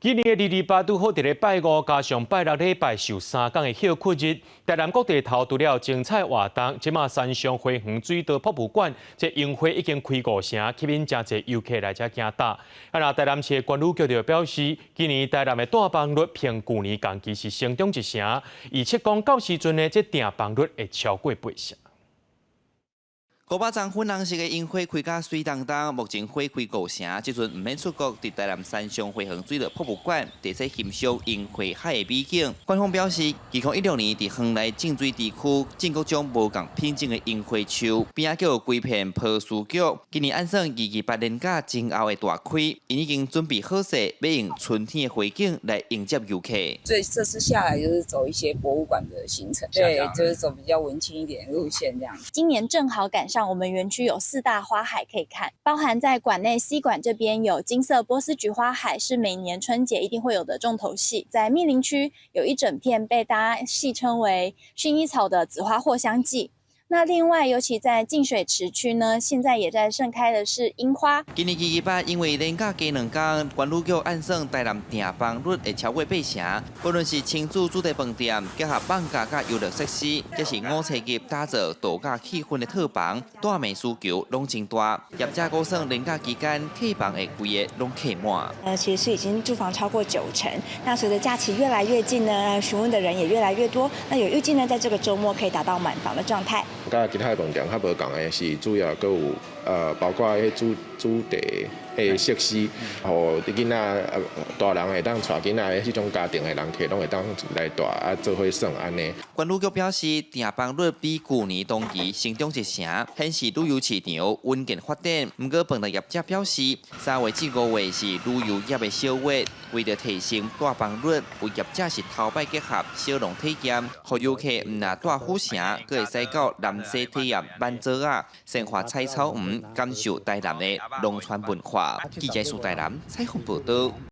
今年的二二八拄好佇咧拜五，加上拜六禮拜受3工的歇睏日，台南各地頭除了精彩活動，這馬山上花園水道博物館，這櫻花已經開五成，吸引誠濟遊客來遮行搭。啊，若台南市的觀旅局就表示，今年台南的帶房率比舊年同期是成長一成，預測講到時陣呢，這訂房率會超過八成。500叢粉紅色的櫻花開甲媠當當，目前花開五成。這陣毋免出國，佇台南山上花園水樂博物館，佇咧欣賞櫻花海的美景。官方表示，2016年佇園內淨水池區種各種無仝品種的櫻花樹，邊仔閣有規片波斯菊。今年按算二二八連假前後會大開，𪜶已經準備好勢，欲用春天的花景來迎接遊客。所以這次下來就是走一些博物館的行程，對，就是走比較文青一點的路線這樣。今年正好趕上我們園區有四大花海可以看，包含在館內 C 館這邊有金色波斯菊花海，是每年春節一定會有的重頭戲。在密林區有一整片被大家戲稱為薰衣草的紫花藿香季。那另外，尤其在淨水池區呢，現在也在盛開的是櫻花。今年二二八因為連假加兩工，觀旅局按算台南訂房率會超過八成。不論是親子主題飯店，結合放假佮遊樂設施，抑是五星級打造度假氣氛的套房，蹛暝需求攏真大。業者估算連假期間客房會規个攏客滿。其實是已經住房超過九成。那隨着假期越來越近呢，詢問的人也越來越多。那有預計呢，在這個週末可以達到滿房的狀態。佮其他的飯店較無仝的是，主要閣有包括彼主題的設施，予囡仔大人會當帶囡仔的彼種家庭的人客攏會當來蹛啊做伙耍按呢。觀旅局表示，訂房率比舊年同期成長一成，顯示旅遊市場穩健發展。毋過，飯店業者表示，3月至5月是旅遊業的小月，為著提升蹛房率，有業者是頭擺結合小農體驗，予遊客毋若蹛府城，閣會使到南勢體驗挽藻仔、鮮花採草園，感受台南的農村文化。記者蘇台南採訪報導。